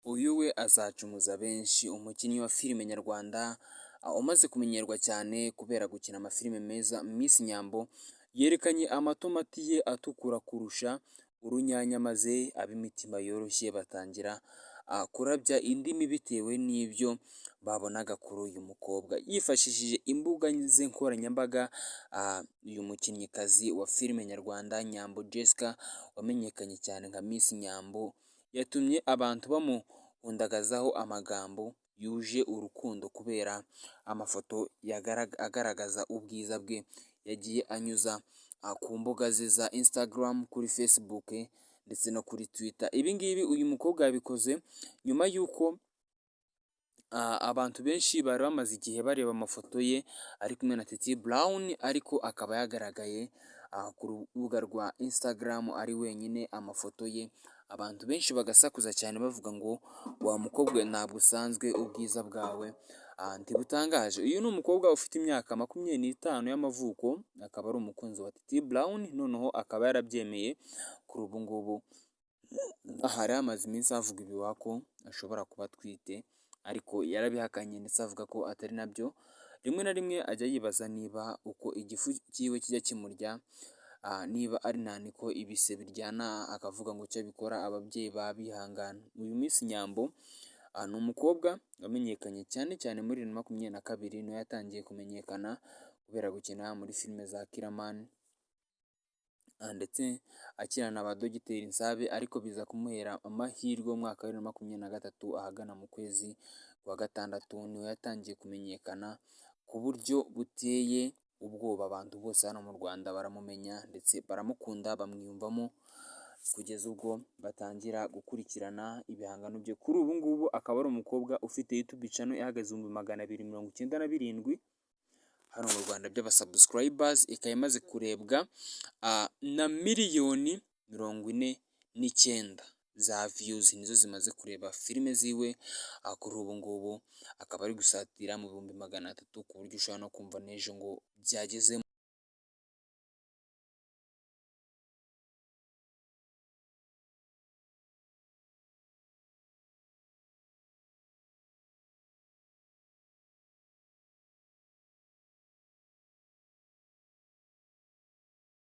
Uyu we azacumuza benshi. Umukinnyi wa filime nyarwanda umaze kumenyerwa cyane kubera gukina amafilime meza, Miss Nyambo, yerekanye amatomati ye atukura kurusha urunyanya, maze ab'imitima yoroshye batangira kurabya indimi bitewe n'ibyo babonaga kuri uyu mukobwa. Yifashishije imbuga ze nkoranyambaga, uyu mukinnyikazi wa filime nyarwanda Nyambo Jessica, wamenyekanye cyane nka Miss Nyambo, yatumye abantu bamuhundagazaho amagambo yuje urukundo kubera amafoto agaragaza ubwiza bwe yagiye anyuza ku mbuga ze za Instagram, kuri Facebook ndetse no kuri Twitter. Ibi ngibi uyu mukobwa yabikoze nyuma y'uko abantu benshi bari bamaze igihe bareba amafoto ye ari kumwe na Titi Brown, ariko akaba yagaragaye ku rubuga rwa Instagram ari wenyine, amafoto ye abantu benshi bagasakuza cyane bavuga ngo: "Wa mukobwa we, ntabwo usanzwe, ubwiza bwawe ntibutangaje." Uyu ni umukobwa ufite imyaka 25 y'amavuko, akaba ari umukunzi wa Titi Brown, noneho akaba yarabyemeye kuri ubu ngubu. Hari hamaze iminsi havugwa ibihuha ko ashobora kuba atwite, ariko yarabihakanye ndetse avuga ko atari nabyo. Rimwe na rimwe ajya yibaza niba uko igifu cyiwe kijya kimurya, niba ari niko ibise biryana, akavuga ngo icyo abikora ababyeyi babihangana. Uyu Miss Nyambo ni umukobwa wamenyekanye cyane cyane muri 2022, niho yatangiye kumenyekana kubera gukina muri filime za Killaman ndetse akina na ba Dogiteri Nsabe, ariko biza kumuhera amahirwe mu mwaka wa 2023, ahagana mu kwezi kwa gatandatu, niho yatangiye kumenyekana ku buryo buteye ubwoba. Abantu bose hano mu Rwanda baramumenya ndetse baramukunda, bamwiyumvamo kugeza ubwo batangira gukurikirana ibihangano bye. Kuri ubu ngubu akaba ari umukobwa ufite YouTube channel ihagaze 297,000 hano mu Rwanda by'abasubscribers, ikaba imaze kurebwa na miliyoni 49 za views, nizo zimaze kureba filime ziwe. Kuri ubu ngubu akaba ari gusatira mu 300,000, ku buryo ushobora no kumva n'ejo ngo byagezemo.